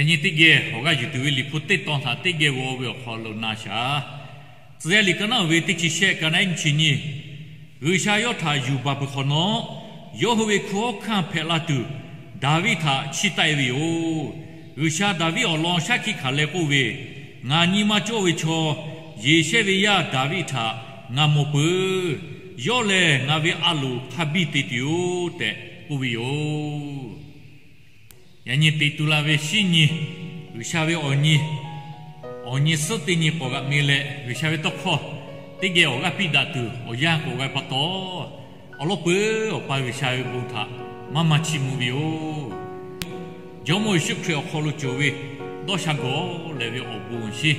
Yaꞈ nyi teˇ geh awˬ g'aˇ yuˬ tuˬ ve Liꞈ hpu teˇ tawn htaꞈ teˇ geh g'aw ve awˬ hk'aw lo na shaˍ. Tcuh yaˇ liꞈ ka naˉ uiˍ ve teˇ chi shehˆ, ka naˉ nyiˇ chi nyiˇ. G'uiˬsha yawˇ htaꞈ yuˬ baˬ peuˬ hk'awꞈ nawˉ, yawˇ hui ve hkunˉ hawˉ hkanˇ hpehꞈ la tuˬ, Daˍviˆ htaꞈ chiˇ taˆ e ve yoˬ. G'uiˬsha Daˍviˆ awˬ lawn shaˉ hkiˆ hkanˍ leh k'oˆ ve, Ngaˬ nyi ma cawˇ ve chaw, Yeˍsehˇ ve yaˇ Daˍviˆ htaꞈ ngaˬ mawˬ peuˬ. Yawˇ lehˬ ngaˬ ve a loˍ hk'a biˇ te tuˬ yoˬ tehꞈ k'oˆ ve yoˬ. Yaꞈ nyi te tu la ve shinˉ nyi, G'uiˬsha ve awˬ nyi, awˬ nyi suhˉ teˇ nyi k'awꞈ g'aꞈ mi leh, G'uiˬsha ve tawˇ hkawˇ teˇ geh awˬ g'aˇ piˇ daꞈ tuˬ awˬ yanˇ k'awꞈ g'a pa taw, awˬ lawn peuˬ Awˬ pa G'uiˬsha ve bon htaꞈ maˇ maˇ chiˇ mvuh ve yoˬ. Jawˇmawˇ Yeˍsuˆ Hkriꞈ awˬ hk'aw lo cawˬ ve dawˇ sha gawˬ leh ve awˬ bon awˬ shinˉ,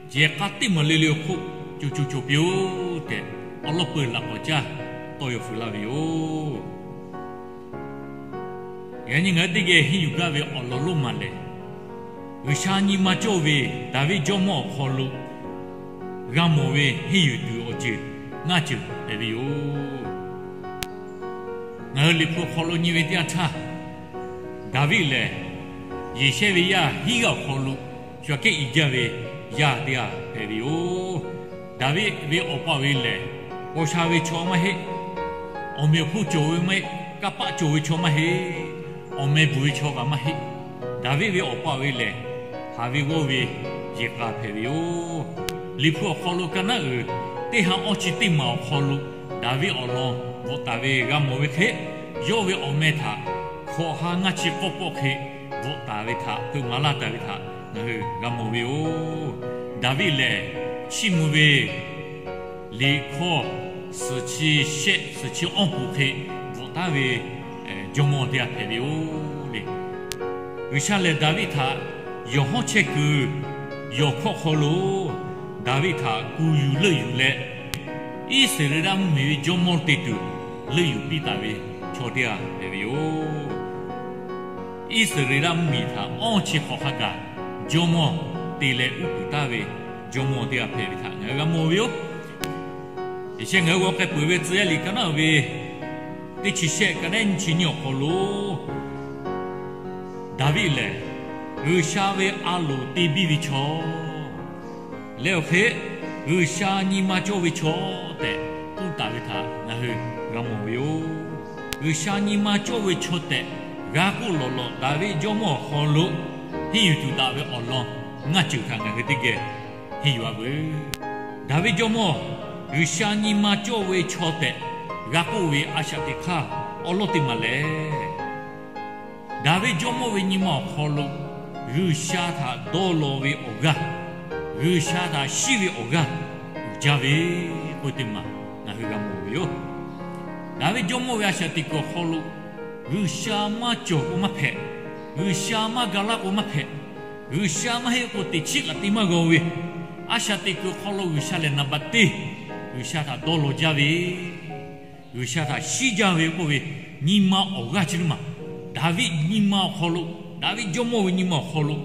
yehˬ k'a teˇ maˬ le le awˬ hk'oˆ co co cawˬ piˇ-oˆ tehꞈ, awˬ lawn peuˬ laꞈ k'awꞈ caˇ tawˇ yaw fuiˍ laˇ ve yoˬ. Yaꞈ nyi ngaˬ hui teˇ geh henˇ yuˬ gaˇ ve awˬ lawn lonˉ maˬ lehˬ, G'uiˬsha nyi ma cawˇ ve Daˍviˆ jawˇmawˇ awˬ hk'aw lo g'a mawˬ ve henˇ yuˬ tuˬ awˬ ceuˬ ngaˇ ceuˬ hpehꞈ ve yoˬ. Ngaˬ hui Liꞈ hpu awˬ hk'aw lo nyi ve teˇ yanˇ htaˇ, Daˍviˆ lehˬ Yeˍsehˇ ve yaˇ hiˉ g'aˇ awˬ hk'aw lo shu aꞈ kehˉ i jaˇ ve yaˇ teˇ g'aˇ hpehꞈ ve yoˬ. Daˍviˆ ve awˬ pa awˬ e lehˬ, paw sha ve chaw maˇ heˆ. Awˬ meꞈ awˬ hponˇ cawˬ ve maˇ heˆ. Kanˇ paˆ cawˬ ve chaw maˇ heˆ. Awˬ meh bvuhˬ ve chaw kaꞈ maˇ heˆ. Daˍviˆ ve awˬ pa awˬ e lehˬ, haˍ ve g'awˇ ve yehˬ k'a hpehꞈ ve yoˬ. Liꞈ hpu awˬ hk'aw lo ka naˉ uiˍ teˇ ha awˇ chi teˇ maˬ awˬ hk'aw lo Daˍviˆ awˬ lawn bvuhꞈ taˍ ve g'a mawˬ ve hk'e, yawˇ ve awˬ meh htaꞈ hkawꞈ ha ngaˇ chi k'awˇ pawˆ hk'e bvuhꞈ taˍ ve htaꞈ, hpeuꞈ maˍ laˇ taˍ ve htaꞈ ngaˬ hui g'a mawˬ ve yoˬ. Daˍviˆ lehˬ, chiˇ mvuh ve Liꞈ hkawˇ suhˍ chi shehˆ suhˍ chi awˇ pon hk'e bvuhꞈ taˉ ve jawˇmawˇ teˇ g'aˇ hpehꞈ ve yoˬ le. G'uiˬsha lehˬ Daˍviˆ htaꞈ yawˬ hawˉ chehˇ kuiˬ yawˬ hkawˇ hk'aw lo Daˍviˆ htaꞈ kuˬ yuˬ leuˆ yuˬ leh, Iˉsaˍreˍlaˆ mvuhˇmiˬ ve jawˇmawˇ te tuˬ leuˆ yuˬ piˇ taˍ ve chaw teˇ g'aˇ hpehꞈ ve yoˬ. Iˉsaˍreˍlaˆ mvuhˇmiˬ htaꞈ awˇ chi hk'awꞈ hk'a gaˬ jawˇmawˇ te leh uˉ peunˍ taˍ ve jawˇmawˇ teˇ g'aˇ hpehꞈ ve htaꞈ ngaˬ hui g'a mawˬ ve yoˬ. Yaꞈ sheh ngaˬ hui g'aw k'ai peuˬ ve Tcuh yaˇ liꞈ ka naˉ ve teˇ chi shehˆ, ka naˉ nyiˇ chi nyiˇ awˬ hk'aw lo Daˍviˆ lehˬ, G'uiˬsha ve a loˍ te biˇ ve chaw leh awˬ hk'e, G'uiˬsha nyi ma cawˇ ve chaw tehꞈ k'oˆ taˍ ve htaꞈ ngaˬ hui g'a mawˬ ve yoˬ. G'uiˬsha nyi ma cawˇ ve chaw tehꞈ g'a k'oˆ lawˬ lawˬ, Daˍviˆ jawˇmawˇ awˬ hk'aw lo henˇ yuˬ tuˬ daꞈ ve awˬ lawn ngaˇ ceuˬ htaꞈ ngaˬ hui teˇ geh henˇ yuˬ-a veuˬ. Daˍviˆ jawˇmawˇ G'uiˬsha nyi ma cawˇ ve chaw tehꞈ g'a k'oˆ ve a shaꞈ teꞈ hk'aˇ awˉ lawˉ teˇ maˬ lehˬ, Daˍviˆ jawˇmawˇ ve nyi ma awˬ hk'aw lo G'uiˬsha htaꞈ dawˇ law ve awˬ g'aˇ, G'uiˬsha htaꞈ shiˉ ve awˬ g'aˇ uiˍ jaˇ ve k'oˆ ve teˇ maˬ ngaˬ hui g'a mawˬ ve yoˬ. Daˍviˆ jawˇmawˇ ve a shaꞈ teꞈ kuiˬ awˬ hk'aw lo G'uiˬsha maˇ cawˬ k'o maˇ hpehꞈ, G'uiˬsha maˇ ga laˇ k'o maˇ hpehꞈ, G'uiˬsha maˇ heˆ k'o teꞈ chiˉ kaꞈ te maˇ g'a ve, a shaꞈ teꞈ kuiˬ awˬ hk'aw lo G'uiˬsha lehˬ naˍ baˬ teˇ, G'uiˬsha htaꞈ dawˇ law jaˇ ve, G'uiˬsha htaꞈ shiˉ jaˇ ve k'oˆ ve nyi ma awˬ g'aˇ chi teˇ maˬ, Daˍviˆ nyi ma awˬ hk'aw lo, Daˍviˆ jawˇmawˇ ve nyi ma awˬ hk'aw lo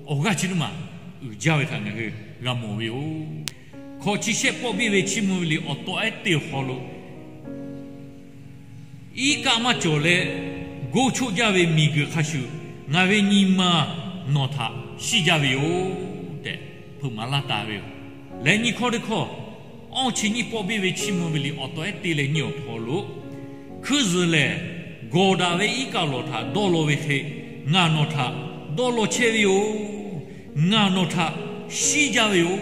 awˬ g'aˇ chi teˇ maˬ uiˍ jaˇ ve htaꞈ ngaˬ hui g'a mawˬ ve yoˬ. Hkawꞈ chi shehˆ pawˆ biˇ ve Chiˇ mvuh ve liꞈ awˬ taw ehˉ teˇ awˬ hk'aw lo iˉ kaˆ maˇ cawˬ leh, goˇ choˆ jaˇ ve miˬguiˬ hk'a shuˍ, ngaˬ ve nyi ma nawˬ htaꞈ shiˉ jaˇ ve yoˬ tehꞈ hpeuꞈ maˍ laˇ taˍ ve yoˬ. Leh nyi hkawˇ teˇ hkawˇ, awˇ chi nyiˇ pawˆ biˇ ve Chiˇ mvuh ve liꞈ awˬ taw ehˉ teˇ leh nyiˇ awˬ hk'aw lo, hkuiˇ zuhˬ lehˬ gawˬ daꞈ ve iˉ kaˆ lawˬ htaꞈ dawˇ law ve hk'e, ngaˬ nawˬ htaꞈ dawˇ law chehˇ ve yoˬ. Ngaˬ nawˬ htaꞈ shiˉ jaˇ ve yoˬ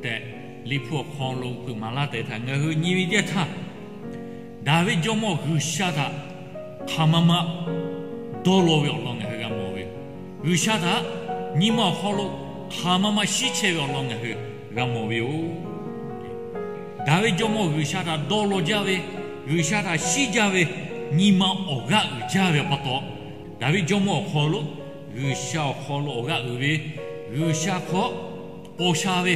tehꞈ, Liꞈ hpu awˬ hk'aw lo hpeuꞈ maˍ laˇ tehꞈ htaꞈ ngaˬ hui nyi ve teˇ yanˇ htaˇ, Daˍviˆ jawˇmawˇ G'uiˬsha htaꞈ hk'aˬ ma ma dawˇ law ve awˬ lawn ngaˬ hui g'a mawˬ ve yoˬ. G'uiˬsha htaꞈ nyi ma awˬ hk'aw lo hk'aˬ ma ma shiˉ chehˇ ve awˬ lawn ngaˬ hui g'a mawˬ ve yoˬ. Daˍviˆ jawˇmawˇ G'uiˬsha htaꞈ dawˇ law jaˇ ve, G'uiˬsha htaꞈ shiˉ jaˇ ve nyi ma awˬ g'aˇ uiˍ jaˇ ve awˬ pa taw, Daˍviˆ jawˇmawˇ awˬ hk'aw lo G'uiˬsha awˬ hk'aw lo awˬ g'aˇ uiˍ ve, G'uiˬsha hk'aw paw sha ve,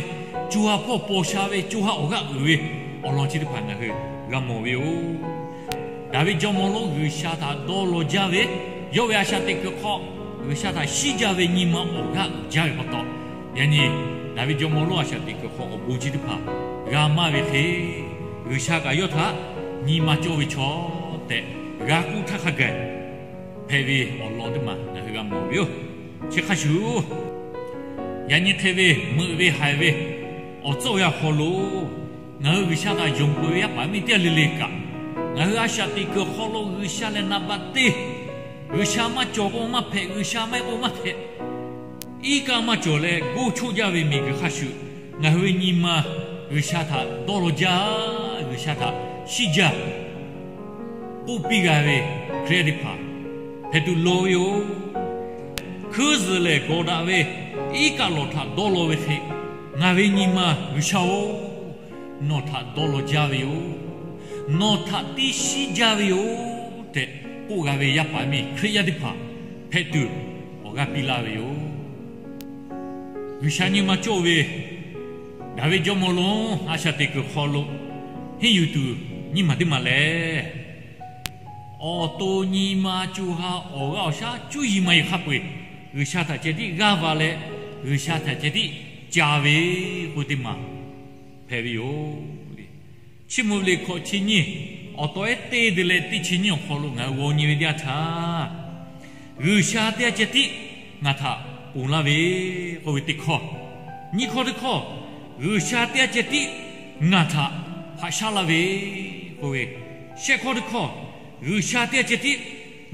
co ha hpawˇ paw sha ve co ha awˬ g'aˇ uiˍ ve awˬ lawn chi teˇ hpaˍ ngaˬ hui g'a mawˬ ve yoˬ. Daˍviˆ jawˇmawˇ lonˉ G'uiˬsha htaꞈ dawˇ law jaˇ ve, yawˇ ve a shaꞈ teꞈ kuiˬ hk'aw G'uiˬsha htaꞈ shiˉ jaˇ ve nyi ma awˬ g'aˇ uiˍ jaˇ ve pa taw, yaꞈ nyi Daˍviˆ jawˇmawˇ lonˉ a shaꞈ teꞈ kuiˬ hk'aw awˬ bon chi teˇ hpaˍ g'a maˇ ve hk'e, G'uiˬsha kaꞈ yawˇ htaꞈ nyi ma cawˇ ve chaw tehꞈ g'a k'oˆ htaˇ hk'a gaˬ hpehꞈ ve awˬ lawn teˇ maˬ ngaˬ hui g'a mawˬ ve yoˬ. Chi hk'a shuˍ, yaꞈ nyi hk'e ve meuꞈ ve haiˬ ve awˬ tcuhˉ awˬ yanˇ awˬ hk'aw lo ngaˬ hui G'uiˬsha htaꞈ yonˍ peuˬ ve yaˇ paˍ miˇ teˇ g'aˇ le le kaꞈ, ngaˬ hui a shaꞈ teꞈ kuiˬ awˬ hk'aw lo G'uiˬsha lehˬ naˍ baꞈ teˇ, G'uiˬsha maˇ cawˬ k'o maˇ hpehꞈ, G'uiˬsha maˇ heˆ k'o maˇ hpehꞈ, iˉ kaˆ maˇ cawˬ leh goˇ choˆ jaˇ ve miˬguiˬ hk'a shuˍ, ngaˬ hui ve nyi ma G'uiˬsha htaꞈ dawˇ law jaˇ, G'uiˬsha htaꞈ shiˉ jaˇ k'oˆ piˇ g'a ve Hkriꞈ yaˇ teˇ hpaˍ hpehꞈ tuˬ lawˬ ve yoˬ. Hkuiˉ zuhˬ lehˬ gawˬ daꞈ ve iˉ kaˆ lawˬ htaꞈ dawˇ law ve hk'e, ngaˬ ve nyi ma G'uiˬsha-oˬ, nawˬ htaꞈ dawˇ law jaˇ ve yoˬ. Nawˬ htaꞈ tiˇ shiˉ jaˇ ve yoˬ tehꞈ k'oˆ g'a ve yaˇ paˍ miˇ Hkriꞈ yaˇ teˇ hpaˍ hpehꞈ tuˬ awˬ g'aˇ piˇ laˇ ve yoˬ. G'uiˬsha nyi ma cawˇ ve Daˍviˆ jawˇmawˇ lonˉ a shaꞈ teꞈ kuiˬ hk'aw lo henˇ yuˬ tuˬ nyiˇ maˬ teˇ maˬ lehˬ, awˬ to nyi ma co ha awˬ g'aˇ awˬ shaˉ cuˇ yiˍ maˇ yiˍ hk'a peu-eˬ G'uiˬsha htaꞈ ceh tiˉ g'aˇ va leh, G'uiˬsha htaꞈ ceh tiˉ ca ve k'oˆ teˇ maˬ hpehꞈ ve yoˬ. Chiˇ mvuh ve liꞈ hkawꞈ chi nyiˇ awˬ taw ehˉ teˇ de leh teˇ chi nyiˇ awˬ hk'aw lo ngaˬ hui g'aw nyi ve teˇ yanˇ htaˇ, G'uiˬsha teˇ g'aˇ ceh tiˉ ngaˬ htaꞈ ponˬ laˇ ve k'oˆ ve teˇ hkawˇ, nyiˇ hkawˇ teˇ hkawˇ, G'uiˬsha teˇ g'aˇ ceh tiˉ ngaˬ htaꞈ haꞈ shaˉ laˇ ve k'oˆ ve, shehˆ hkawˇ teˇ hkawˇ, G'uiˬsha teˇ g'aˇ ceh tiˉ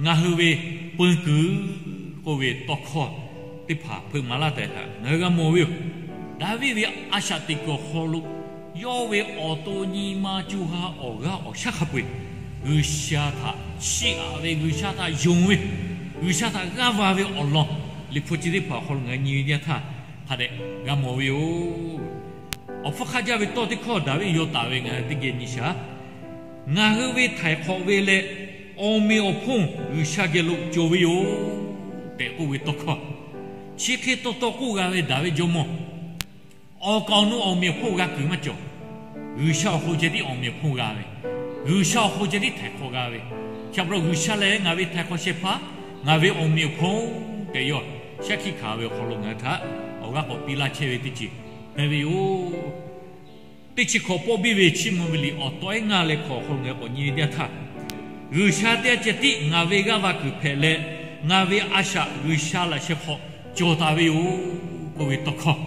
ngaˬ hui ve peun kuiˬ k'oˆ ve tawˇ hkawˇ teˇ hpaˍ hpeuꞈ maˍ laˇ tehꞈ htaꞈ ngaˬ hui g'a mawˬ ve yoˬ. Daˍviˆ ve a shaꞈ teꞈ kuiˬ awˬ hk'aw lo yawˇ ve awˬ to nyi ma co ha awˬ g'aˇ awˬ shaˉ hk'a peu-eˬ G'uiˬsha htaꞈ chiˇ aꞈ ve, G'uiˬsha htaꞈ yonˍ ve, G'uiˬsha htaꞈ g'aˇ va ve awˬ lawn liꞈ hpu chi teˇ hpaˍ awˬ hk'aw lo ngaˬ hui nyi ve teˇ yanˇ htaˇ hk'a dehꞈ g'a mawˬ ve yoˬ. Awˬ hpfuhˇ hk'aˆ jaˇ ve tawˇ teˇ hkawˇ Daˍviˆ yaw taˍ ve ngaˬ hui teˇ geh nyi shaˍ. Ngaˬ hui ve htaiˍ hk'awꞈ ve leh awˬ meꞈ awˬ hponˇ G'uiˬsha geh lo cawˬ ve yoˬ tehꞈ k'oˆ ve tawˇ hkawˇ, chi hk'e taw taw k'oˆ g'a ve Daˍviˆ jawˇmawˇ awˬ kaˍ awˬ nu awˬ meꞈ awˬ hponˇ g'a kuiˬ maˇ cawˬ. G'uiˬsha awˬ hk'aw ceh tiˉ awˬ meꞈ awˬ hponˇ g'a ve, G'uiˬsha awˬ hk'aw ceh tiˉ htaiˍ hk'awꞈ g'a ve, chi pa taw G'uiˬsha lehˬ ngaˬ ve htaiˍ hk'awꞈ shehˍ hpaˇ, ngaˬ ve awˬ meꞈ awˬ hponˇ tehꞈ yawˇ shaˉ hkiˆ hkanˍ ve awˬ hk'aw lo ngaˬ hui htaꞈ awˬ g'aˇ k'awꞈ piˇ laˇ chehˇ ve teˇ ceuˬ hpehꞈ ve yoˬ. Teˇ chi hkawꞈ pawˆ biˇ ve Chiˇ mvuh ve liꞈ awˬ taw ehˉ ngaˇ leh hkawꞈ awˬ hk'aw lo ngaˬ hui k'awꞈ nyi ve teˇ yanˇ htaˇ, G'uiˬsha teˇ g'aˇ ceh tiˉ ngaˬ ve g'aˇ va kuiˬ hpehꞈ leh, ngaˬ ve a shaꞈ G'uiˬsha laꞈ sheh hk'aw cawˬ taˍ ve yoˬ k'oˆ ve tawˇ hkawˇ.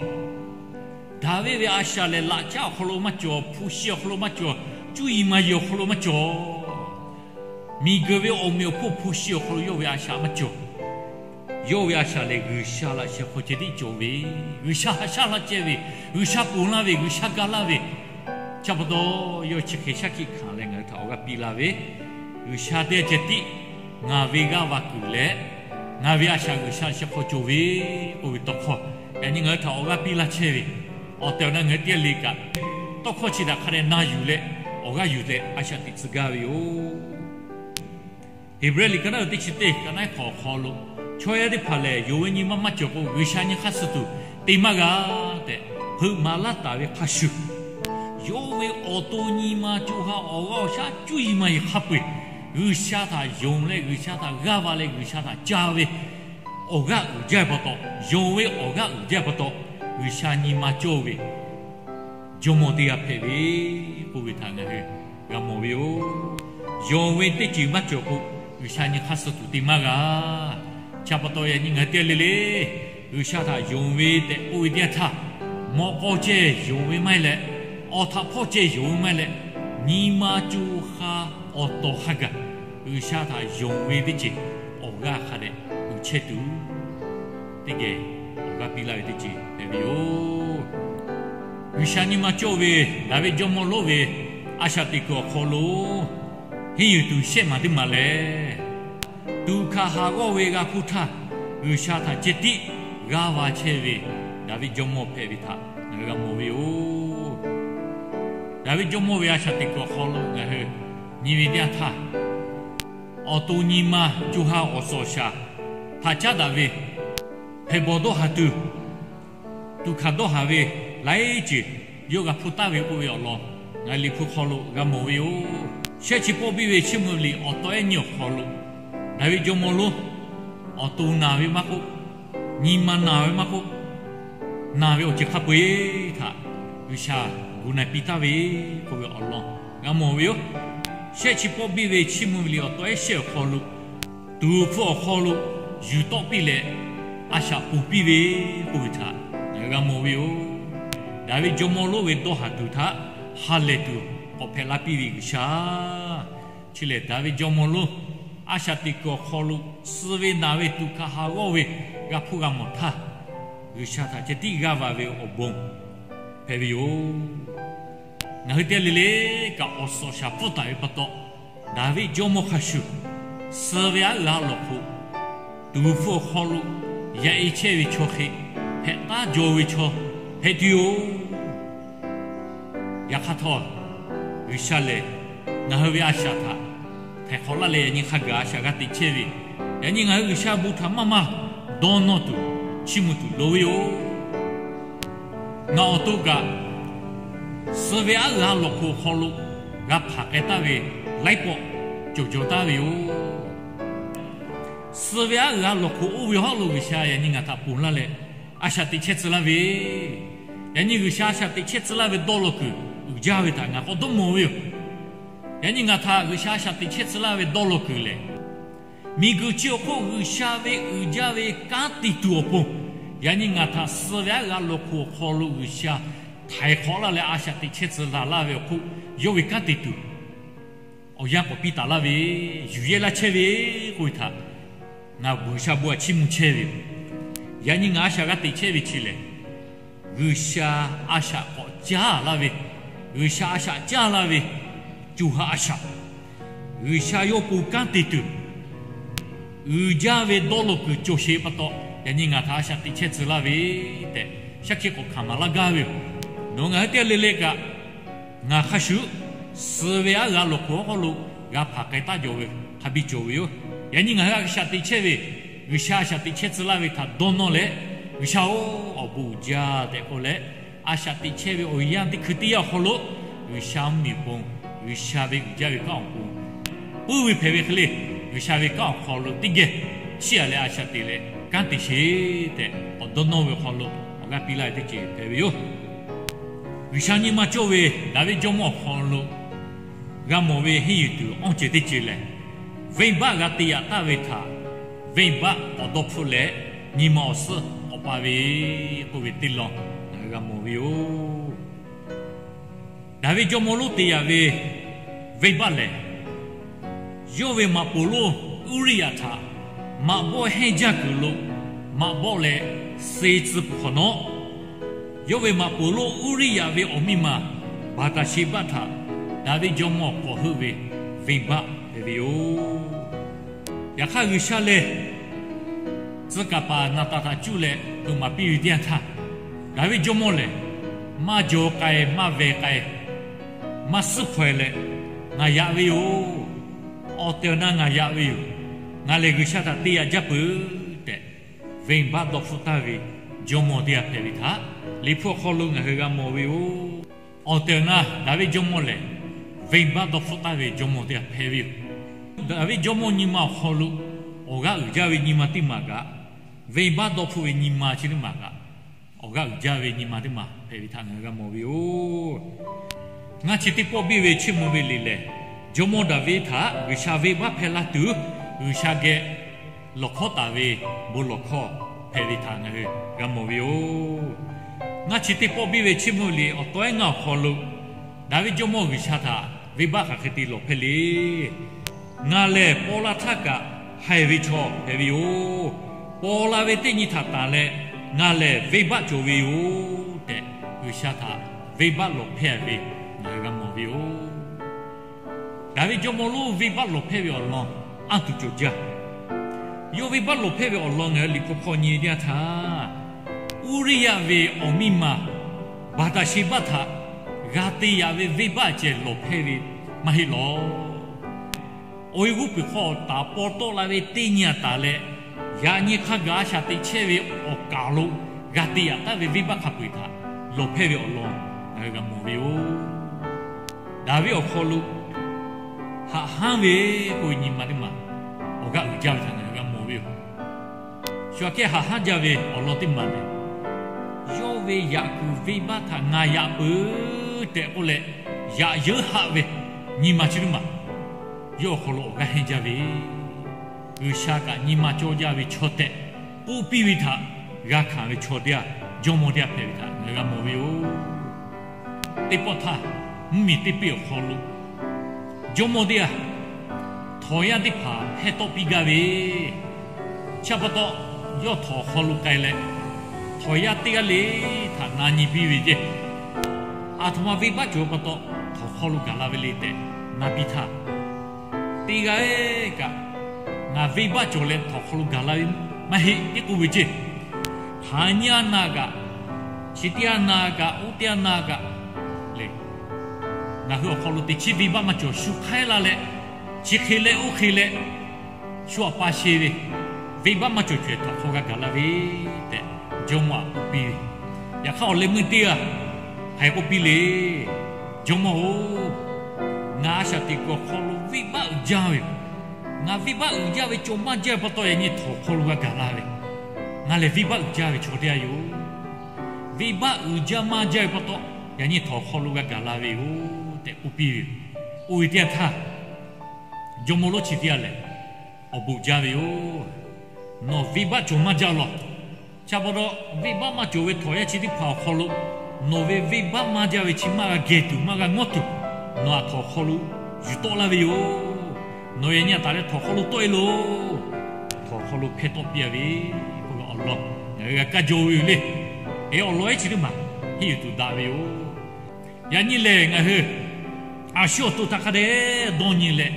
Daˍviˆ ve a shaꞈ lehˬ laꞈ caˉ awˬ hk'aw lo maˇ cawˬ, hpu shi awˬ hk'aw lo maˇ cawˬ, cuˇ yiˍ maˇ yiˍ awˬ hk'aw lo maˇ cawˬ. Miˬguiˬ ve awˬ meꞈ awˬ hponˇ hpu shi awˬ hk'aw lo yawˇ ve a shaꞈ maˇ cawˬ. Yawˇ ve a shaꞈ lehˬ G'uiˬsha laꞈ sheh hk'aw ceh tiˉ cawˬ ve, G'uiˬsha haꞈ shaˉ laˇ ceh ve, G'uiˬsha ponˬ laˇ ve, G'uiˬsha ga laˇ ve, chi pa taw yawˇ chi hk'e shaˉ hkiˆ hkanˍ leh ngaˬ hui htaꞈ awˬ g'aˇ piˇ laˇ ve, G'uiˬsha teˇ g'aˇ ceh tiˉ ngaˬ ve g'aˇ va kuiˬ leh ngaˬ ve a shaꞈ G'uiˬsha laꞈ sheh hk'aw cawˬ ve k'oˆ ve tawˇ hkawˇ, yaꞈ nyi ngaˬ hui htaꞈ awˬ g'aˇ piˇ laˇ chehˇ ve, awˬ tehˬ awˬ na ngaˬ hui teˇ g'aˇ le kaꞈ tawˇ hkawˇ chi htaꞈ hk'a dehꞈ na yuˬ leh awˬ g'aˇ yuˬ leh a shaꞈ teꞈ tcuh gaˇ ve yoˬ. Heˍbrehˇ liꞈ ka naˉ ve teˇ chi teˇ ka naˉ hk'awꞈ awˬ hk'aw lo, chaw yaˇ teˇ hpaˍ lehˬ yonˍ ve nyi ma maˇ cawˬ k'o G'uiˬsha nyi hk'aˇ suh tuˬ te maˇ g'a tehꞈ hpeuꞈ maˍ laˇ taˍ ve hk'a shuˍ, yawˇ ve awˬ to nyi ma co ha awˬ g'aˇ awˬ shaˉ cuˇ yiˍ maˇ yiˍ hk'a peu-eˬ G'uiˬsha htaꞈ yonˍ leh G'uiˬsha htaꞈ g'aˇ va leh G'uiˬsha htaꞈ ca ve awˬ g'aˇ uiˍ jaˇ pa taw, yonˍ ve awˬ g'aˇ uiˍ jaˇ pa taw, G'uiˬsha nyi ma cawˇ ve jawˇmawˇ teˇ g'aˇ hpehꞈ ve k'oˆ ve htaꞈ ngaˬ hui g'a mawˬ ve yoˬ. Yonˍ ve teˇ ceuˬ maˇ cawˬ k'o, G'uiˬsha nyi hk'aˇ suh tuˬ te maˇ g'a. Chi pa taw yaꞈ nyi ngaˬ hui teˇ g'aˇ le le G'uiˬsha htaꞈ yonˍ ve tehꞈ k'oˆ ve teˇ yanˇ htaˇ, mawꞈ k'aw ceh yonˍ ve maˇ heˆ leh, awˬ htaꞈ hpawˇ ceh yonˍ ve maˇ heˆ leh, nyi ma co ha awˬ tawˍ hk'a gaˬ G'uiˬsha htaꞈ yonˍ ve teˇ ceuˬ awˬ g'aˇ hk'a dehꞈ uiˍ chehˇ tuˬ teˇ geh awˬ g'aˇ piˇ laˇ ve teˇ ceuˬ hpehꞈ ve yoˬ. G'uiˬsha nyi ma cawˇ ve Daˍviˆ jawˇmawˇ lonˉ ve a shaꞈ teꞈ kuiˬ awˬ hk'aw lo henˇ yuˬ tuˬ shehˆ maˬ teˇ maˬ lehˬ, tuꞈ hkanˍ haˍ g'awˇ ve g'a hpuˇ htaˇ, G'uiˬsha htaꞈ ceh tiˉ g'aˇ va chehˇ ve Daˍviˆ jawˇmawˇ hpehꞈ ve htaꞈ ngaˬ hui g'a mawˬ ve yoˬ. Daˍviˆ jawˇmawˇ ve a shaꞈ teꞈ kuiˬ awˬ hk'aw lo ngaˬ hui nyi ve teˇ yanˇ htaˇ, awˬ to nyi ma co ha awˬ suhˍ awˬ shaˍ htaꞈ caˉ daꞈ ve, hpehꞈ bawˬ dawˇ haˍ tuˬ, tuꞈ hkanˍ dawˇ haˍ ve laiˉ ceuˬ yawˇ g'a hpuˇ taˍ ve k'oˆ ve awˬ lawn ngaˬ hui liꞈ hpu hk'aw lo g'a mawˬ ve yoˬ. Shehˆ chi pawˆ biˇ ve Chiˇ mvuh liꞈ awˬ taw ehˉ nyi awˬ hk'aw lo, Daˍviˆ jawˇmawˇ lonˉ awˬ to naˬ ve maˇ k'oˆ, nyi ma naˬ ve maˇ k'oˆ, naˬ ve awˬ ceuˬ hk'a peu-eˬ htaꞈ G'uiˬsha gu na piˇ taˍ ve k'oˆ ve awˬ lawn g'a mawˬ ve yoˬ. Shehˆ chi pawˆ biˇ ve Chiˇ mvuh ve liꞈ awˬ taw ehˉ shehˆ awˬ hk'aw lo, tuˍ hpfuh awˬ hk'aw lo yuˬ tawˆ piˇ leh, a shaꞈ ponˬ piˇ ve k'oˆ ve htaꞈ ngaˬ hui g'a mawˬ ve yoˬ. Daˍviˆ jawˇmawˇ lonˉ ve dawˇ haˍ tuˬ htaꞈ ha lehˬ tuˬ k'awꞈ hpehꞈ la piˇ ve G'uiˬsha chi lehˬ, Daˍviˆ jawˇmawˇ lonˉ a shaꞈ teꞈ kuiˬ awˬ hk'aw lo suh ve naˬ ve tuꞈ hkanˍ haˍ g'awˇ ve g'a hpuˇ g'a mawˬ htaˇ, G'uiˬsha htaꞈ ceh tiˉ g'aˇ va ve awˬ bon hpehꞈ ve yoˬ. Ngaˬ hui teˇ g'aˇ le le kaꞈ awˬ suhˍ awˬ shaˍ pfuhˇ taˍ ve pa taw, Daˍviˆ jawˇmawˇ hk'a shuˍ suh ve aˉ g'aˇ lawˬ hk'oꞈ, tuˍ hpfuh awˬ hk'aw lo yaꞈ e chehˇ ve chaw hk'e hpehꞈ taˉ jaw ve chaw hpehꞈ tuˬ yoˬ. Yaꞈ hk'aˇ htawˇ, G'uiˬsha lehˬ ngaˬ hui ve a shaꞈ htaꞈ htaiˍ hk'awꞈ laˇ leh, yaꞈ nyi hk'a gaˬ a shaꞈ g'a teꞈ chehˇ ve, yaꞈ nyi ngaˬ hui G'uiˬsha bon htaꞈ maˇ maˇ dawˇ nawˇ tuˬ chiˇ mvuh tuˬ loˍ ve yoˬ. Ngaˬ awˬ to kaꞈ suh ve aˉ g'aˇ lawˬ hk'oꞈ awˬ hk'aw lo g'a hpanˍ k'ai taˍ ve laiˉ pawˆ cawˬ jaw taˍ ve yoˬ. Suh ve aˉ g'aˇ lawˬ hk'oꞈ oˇ ve hawˉ lo G'uiˬsha yaꞈ nyi ngaˬ htaꞈ ponˬ laˇ leh, a shaꞈ teꞈ chehˇ tcuh laˇ ve, yaꞈ nyi G'uiˬsha a shaꞈ teꞈ chehˇ tcuh laˇ ve dawˇ law kuiˬ uiˍ jaˇ ve htaꞈ ngaˬ k'awꞈ dawˇ mawˬ ve yoˬ. Yaꞈ nyi ngaˬ htaꞈ G'uiˬsha a shaꞈ teꞈ chehˇ tcuh laˇ ve dawˇ law kuiˬ lehˬ, miˬguiˬ chi awˬ hk'oˆ G'uiˬsha ve uiˍ jaˇ ve kanˉ te tuˬ awˬ pon, yaꞈ nyi ngaˬ htaꞈ suh ve aˉ g'aˇ lawˬ hk'oꞈ awˬ hk'aw lo G'uiˬsha htaiˍ hk'awꞈ laˇ leh a shaꞈ teꞈ chehˇ tcuh laˬ laˇ ve awˬ hk'oˆ, yawˇ ve kanˉ te tuˬ awˬ yanˇ k'awꞈ piˇ taˍ laˇ ve, yuˬ yehˇ laˇ chehˇ ve k'oˆ ve htaꞈ ngaˬ G'uiˬsha bon htaꞈ chiˇ mvuh chehˇ ve yoˬ. Yaꞈ nyi ngaˬ a shaꞈ g'a teꞈ chehˇ ve chi lehˬ, G'uiˬsha a shaꞈ k'awꞈ caˇ laˇ ve, G'uiˬsha a shaꞈ caˇ laˇ ve co ha a shaꞈ, G'uiˬsha yawˇ pon kanˉ te tuˬ uiˍ jaˇ ve dawˇ law kuiˬ cawˬ sheˍ pa taw, yaꞈ nyi ngaˬ htaꞈ a shaꞈ teꞈ chehˇ tcuh laˇ ve tehꞈ shaˉ hkiˆ k'awꞈ hkanˍ maˍ laˇ gaˇ ve yoˬ. Nawˬ ngaˬ hui teˇ g'aˇ le le kaꞈ, ngaˬ hk'a shuˍ suh ve aˉ g'aˇ lawˬ hk'oꞈ awˬ hk'aw lo g'a hpanˍ k'ai taˉ jaw ve hk'a biˇ cawˬ ve yoˬ. Yaꞈ nyi ngaˬ hui a shaꞈ teꞈ chehˇ ve, G'uiˬsha a shaꞈ teꞈ chehˇ tcuh laˇ ve htaꞈ dawˇ nawˇ leh, G'uiˬsha-oˬ, awˬ bon uiˍ jaˇ tehꞈ k'oˆ leh, a shaꞈ teꞈ chehˇ ve awˬ yanˇ teˇ hkui teˇ yanˇ awˬ hk'aw lo G'uiˬsha mvuhˇmiˬ awˬ pon, G'uiˬsha ve uiˍ jaˇ ve kanˉ awˬ pon puiˉ ve hpehꞈ ve hk'e le, G'uiˬsha ve kanˉ awˬ hk'aw lo teˇ geh chiˇ aꞈ leh a shaꞈ teꞈ leh kanˉ te sheˍ tehꞈ k'awꞈ dawˇ nawˇ ve awˬ hk'aw lo awˬ g'aˇ piˇ laˇ ve teˇ ceuˬ hpehꞈ ve yoˬ. G'uiˬsha nyi ma cawˇ ve Daˍviˆ jawˇmawˇ awˬ hk'aw lo g'a mawˬ ve henˇ yuˬ tuˬ awˇ ceuˬ teˇ ceuˬ lehˬ, venˇbaˆ g'a te yaꞈ taˍ ve htaꞈ venˇbaˆ k'awꞈ dawˇ hpfuhˆ leh, nyi ma awˬ suhˉ k'awꞈ pa ve k'oˆ ve teˇ lawn ngaˬ hui g'a mawˬ ve yoˬ. Daˍviˆ jawˇmawˇ lonˉ te yaꞈ ve venˇbaˆ lehˬ, yawˇ ve maꞈ poˍ lonˉ Uˇriˇyaꞈ htaꞈ maꞈ bawˆ hehnˇ jaˇ kuiˬ lo maꞈ bawˆ leh suh tcuh hpawnˬ nawˉ, yawˇ ve maꞈ poˍ lonˉ Uˇriˇyaꞈ ve awˬ miˇ ma Baˍtaˍsheˍbaˆ htaꞈ Daˍviˆ jawˇmawˇ k'awꞈ heuˆ ve venˇbaˆ hpehꞈ ve yoˬ. Yaꞈ hk'aˇ, G'uiˬsha lehˬ tcuh kaˍ paˍ Naˍtanˍ htaꞈ cuˇ leh hpeuꞈ maˍ piˇ ve teˇ yanˇ htaˇ, Daˍviˆ jawˇmawˇ lehˬ, maˇ jaw k'ai, maˇ veh k'ai, maˇ suhˉ hpaw e leh, Ngaˬ yaꞈ ve yoˬ. Awˬ tehˬ awˬ na ngaˬ yaꞈ ve yoˬ. Ngaˬ lehˬ G'uiˬsha htaꞈ te yaꞈ jaˇ peuˬ tehꞈ, venˇbaˆ dawˇ hpfuhˆ taˍ ve jawˇmawˇ teˇ g'aˇ hpehꞈ ve htaꞈ Liꞈ hpu awˬ hk'aw lo ngaˬ hui g'a mawˬ ve yoˬ. Awˬ tehˬ awˬ na Daˍviˆ jawˇmawˇ lehˬ, venˇbaˆ dawˇ hpfuhˆ taˍ ve jawˇmawˇ teˇ g'aˇ hpehꞈ ve yoˬ. Daˍviˆ jawˇmawˇ nyi ma awˬ hk'aw lo awˬ g'aˇ uiˍ jaˇ ve nyi ma teˇ maˬ kaꞈ, venˇbaˆ dawˇ hpfuhˆ ve nyi ma chi teˇ maˬ kaꞈ, awˬ g'aˇ uiˍ jaˇ ve nyi ma teˇ maˬ hpehꞈ ve htaꞈ ngaˬ hui g'a mawˬ ve yoˬ. Ngaˇ chi teˇ pawˆ biˇ ve Chiˇ mvuh ve liꞈ lehˬ, jawˇmawˇ Daˍviˆ htaꞈ G'uiˬsha venˇbaˆ hpehˇ laˇ tuˬ, G'uiˬsha geh lawˬ hkawˉ taˍ ve bon lawˬ hkawˇ hpehꞈ ve htaꞈ ngaˬ hui g'a mawˬ ve yoˬ. Ngaˇ chi teˇ pawˆ biˇ ve Chiˇ mvuh liꞈ awˬ taw ehˉ ngaˇ awˬ hk'aw lo, Daˍviˆ jawˇmawˇ G'uiˬsha htaꞈ venˇbaˆ hk'aˬ hk'e te lawˬ hpehˇ le. Ngaˬ lehˬ paw la htaˇ kaꞈ haiˬ ve chaw hpehꞈ ve yoˬ. Paw la ve teˇ nyi htaꞈ tanˬ leh, ngaˬ lehˬ venˇbaˆ cawˬ ve yoˬ tehꞈ, G'uiˬsha htaꞈ venˇbaˆ lawˬ hpehˇ ve ngaˬ hui g'a mawˬ ve yoˬ. Daˍviˆ jawˇmawˇ lonˉ venˇbaˆ lawˬ hpehˇ ve awˬ lawn anˇ tuˬ cawˬ jaˇ. Yawˇ venˇbaˆ lawˬ hpehˇ ve awˬ lawn ngaˬ hui Liꞈ hpu hk'aw nyi teˇ yanˇ htaˇ, Uˇriˇyaꞈ ve awˬ miˇ ma Baˍtaˍsheˍbaˆ htaꞈ g'a te yaꞈ ve venˇbaˆ ceh lawˬ hpehˇ ve maˇ heˆ lawˬ. Awˬ e g'uˇ peuˬ hk'aw taˍ paw tawˆ la ve teˇ nyi aꞈ taˍ leh, yaꞈ nyi hk'a gaˬ a shaꞈ teꞈ chehˇ ve awˬ kaˍ lo g'a te yaꞈ taˍ ve venˇbaˆ hk'a peu-eˬ htaꞈ lawˬ hpehˇ ve awˬ lawn ngaˬ hui g'a mawˬ ve yoˬ. Daˍviˆ awˬ hk'aw lo haꞈ hanˉ ve k'oˆ ve nyi ma teˇ maˬ awˬ g'aˇ uiˍ jaˇ ve htaꞈ ngaˬ hui g'a mawˬ ve yoˬ. Shu aꞈ kehˉ haꞈ hanˉ jaˇ ve awˬ lawn teˇ maˬ lehˬ, yawˇ ve yaꞈ kuiˬ venˇbaˆ htaꞈ ngaˬ yaꞈ peuˬ tehꞈ k'oˆ leh, yaꞈ yeuˉ haˆ ve nyi ma chi teˇ maˬ yawˇ awˬ hk'aw lo awˬ g'aˇ hehnˇ jaˇ ve, G'uiˬsha kaꞈ nyi ma cawˇ jaˇ ve chaw tehꞈ k'oˆ piˇ ve htaꞈ g'a hkanˍ ve chaw teˇ g'aˇ, jawˇmawˇ teˇ g'aˇ hpehꞈ ve htaꞈ ngaˬ hui g'a mawˬ ve yoˬ. Teˇ pawˆ htaˇ, mvuhˇmiˬ teˇ peˆ awˬ hk'aw lo jawˇmawˇ teˇ g'aˇ htawnˍ yaˇ teˇ hpaˍ hpehˇ tawˆ piˇ gaˇ ve, chi pa taw, yawˇ htawnˍ awˬ hk'aw lo k'ai leh, htawnˍ yaˇ teˇ g'aˇ le htaꞈ na nyi piˇ ve ceˇ, aˬ htoꞈ ma venˇbaˆ cawˬ ve pa taw htawnˍ hk'aw lo gaˬ la ve le tehꞈ na piˇ htaˇ, teˇ g'aˇ kaꞈ, Ngaˬ venˇbaˆ cawˬ leh htawnˍ hk'aw lo gaˬ la ve maˇ heˆ tehꞈ k'oˆ ve ceˇ. Hk'aˬ nyi a na kaꞈ, chi teˇ g'aˇ na kaꞈ, oˇ teˇ g'aˇ na kaꞈ le, ngaˬ hui awˬ hk'aw lo teꞈ chiˉ venˇbaˆ maˇ cawˬ. Shu hk'aiˉ la leh, chi hk'e leh oˇ hk'e leh, shu aꞈ pa sheˍ ve, venˇbaˆ maˇ cawˬ cawehˬ htaꞈ hk'aw g'a gaˬ la ve tehꞈ jawˇmawˇ aꞈ k'oˆ piˇ ve. Yaꞈ hk'aˇ, awˬ leh meuˇ teˇ g'aˇ hk'aˬ hk'e k'oˆ piˇ le, Jawˇmawˇ-oˬ, ngaˬ a shaꞈ teꞈ kuiˬ awˬ hk'aw lo venˇbaˆ uiˍ jaˇ ve yoˬ. Ngaˬ venˇbaˆ uiˍ jaˇ ve cawˬ maˇ jaˇ ve pa taw, yaꞈ nyi htawnˍ hk'aw lo g'a gaˬ la ve, ngaˬ lehˬ venˇbaˆ uiˍ jaˇ ve chaw teˇ g'aˇ yoˬ. Venˇbaˆ uiˍ jaˇ maˇ jaˇ ve pa taw, yaꞈ nyi htawnˍ hk'aw lo g'a gaˬ la ve yoˬ tehꞈ k'oˆ piˇ ve yoˬ. Oˇ ve teˇ yanˇ htaˇ, jawˇmawˇ lonˉ chi teˇ g'aˇ lehˬ, awˬ bon jaˇ ve yoˬ. Nawˬ venˇbaˆ cawˬ maˇ jaˇ law. Chi pa taw, venˇbaˆ maˇ cawˬ ve htawnˍ yaˇ chi teˇ hpaˍ awˬ hk'aw lo nawˬ ve venˇbaˆ maˇ jaˇ ve chi maˇ g'a geh tuˬ maˇ g'a ngawˉ tuˬ, nawˬ aꞈ htawnˍ hk'aw lo yuˬ tawˆ laˇ ve yoˬ. Nawˬ yaꞈ nyi aꞈ taˍ leh htawnˍ hk'aw lo tawˆ e loˬ. Htawnˍ hk'aw lo hpehˇ tawˆ piˇ a ve k'oˆ ve awˬ lawn ngaˬ hui g'a kaˇ jaw ve yoˬ le. Eˬ, awˬ lawn ehˉ chi teˇ maˬ henˇ yuˬ tuˬ daꞈ ve yoˬ. Yaꞈ nyi lehˬ, ngaˬ hui a shu awˬ to htaꞈ hk'a dehꞈ dawˇ nyi leh,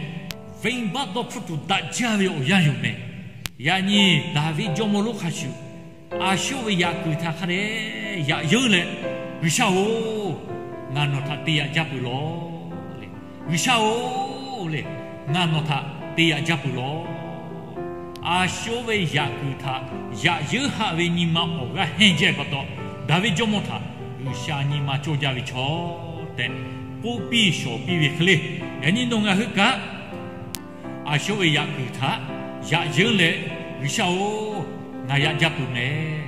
venˇbaˆ dawˇ hpfuhˇ tuˬ daꞈ jaˇ ve awˬ yanˇ yoˬ meh. Yaꞈ nyi Daˍviˆ jawˇmawˇ lonˉ hk'a shuˍ, a shu ve yaꞈ kuiˬ htaꞈ hk'a dehꞈ yaꞈ yeunˇ leh, G'uiˬsha-oˬ, ngaˬ nawˬ htaꞈ te yaꞈ jaˇ peuˬ law le. G'uiˬsha-oˬ le, ngaˬ nawˬ htaꞈ te yaꞈ jaˇ peuˬ law. A shu ve yaꞈ kuiˬ htaꞈ yaꞈ yeunˇ haꞈ ve nyi ma awˬ g'aˇ hehnˇ jaˇ pa taw, Daˍviˆ jawˇmawˇ htaꞈ G'uiˬsha nyi ma cawˇ jaˇ ve chaw tehꞈ k'oˆ piˇ shawˍ piˇ ve hk'e le, yaꞈ nyi nawˬ ngaˬ hui kaꞈ, a shu ve yaꞈ kuiˬ htaꞈ yaꞈ yeunˇ leh, G'uiˬsha-oˬ, ngaˬ yaꞈ jaˇ peuˬ meh.